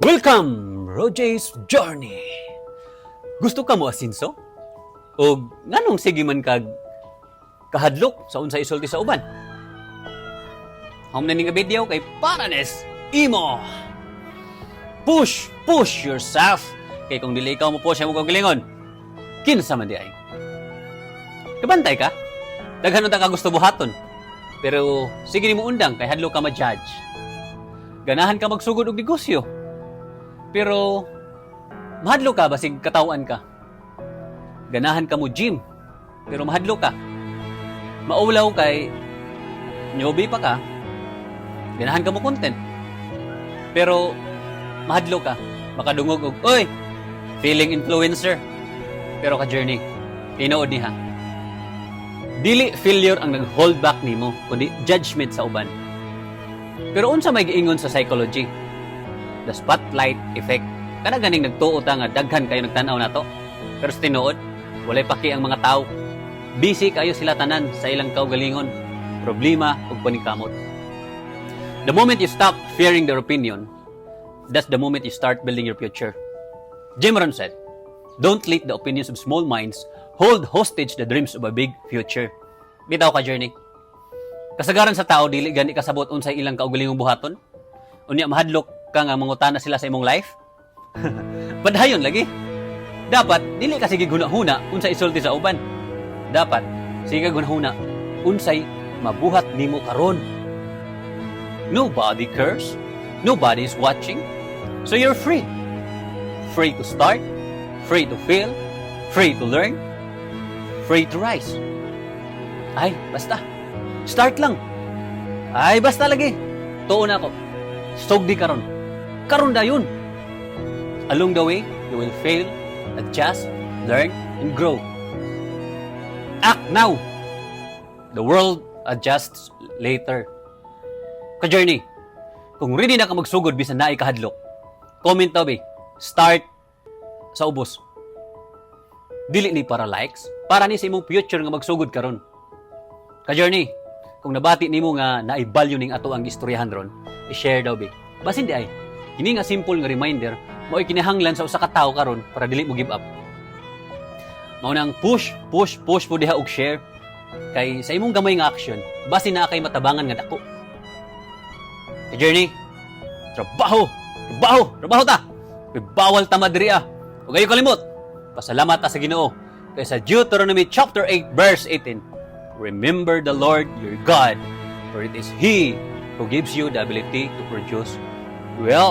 Welcome, Roger's Journey! Gusto ka mo asinso? O nganong sige man kag kahadlok sa unsa isulti sa uban? Home na ni nga video kay para nis imo. Push, push yourself. Kay kung dili ikaw mo push mo kaugalingon, kinsa man diay? Kabantay ka? Daghan unta ka gusto buhaton. Pero sige nimo undang kay hadlok ka ma-judge. Ganahan ka magsugod og negosyo. Pero mahadlok ka basig kataw-an ka. Ganahan ka mo gym, pero mahadlok ka. Maulaw kay newbie pa ka. Ganahan ka mo content. Pero mahadlok ka. Makadungog og, "Oy, feeling influencer." Pero ka journey, tinuod ni ha. Dili failure ang nag-hold back nimo, kundi judgment sa uban. Pero unsa may giingon sa psychology? The spotlight effect. Kana ganing nagtuo ta nga daghan kayo nagtan-aw nato. Pero sa tinuod, walay paki ang mga tao. Busy kayo sila tanan sa ilang kaugalingon, problema ug paningkamot. The moment you stop fearing their opinion, that's the moment you start building your future. Jim Rohn said, "Don't let the opinions of small minds hold hostage the dreams of a big future." Bitaw ka journey. Kasagaran sa tao dili gani kasabot unsay ilang kaugalingong buhaton. Unya mahadlok ka nga mangutana sila sa imong life. Padayon lagi. Dapat dili ka sige huna-huna unsay isulti sa uban. Dapat sige huna-huna unsay mabuhat nimo karon. Nobody cares. Nobody is watching. So you're free. Free to start, free to fail, free to learn, free to rise. Ay, basta. Start lang. Ay, basta lagi. Tuo na ako. Sugdi karon. Karon dayon. Along the way, you will fail, adjust, learn, and grow. Act now. The world adjusts later. Ka-journey, kung ready na ka magsugod bisan naay kahadlok, comment daw be, "Start" sa ubos. Dili ni para likes, para ni sa imong future nga magsugod karon. Ka-journey, kung nabati nimo nga naay value ning ato ang istoryahan ron, i-share daw be. Basin diay, kini nga simple nga reminder mao'y kinahanglan sa usa ka tawo karon para dili mo give up. Mao nang push, push, push po diha og share. Kay sa imong gamay nga action, basin naa kay matabangan nga dako. Ka-journey, trabaho, trabaho, trabaho ta. Kay bawal ta madiri ah. Ug ayaw kalimot. Pasalamat ta sa Ginoo. Kay sa Deuteronomy chapter 8 verse 18, "Remember the Lord your God, for it is He who gives you the ability to produce wealth."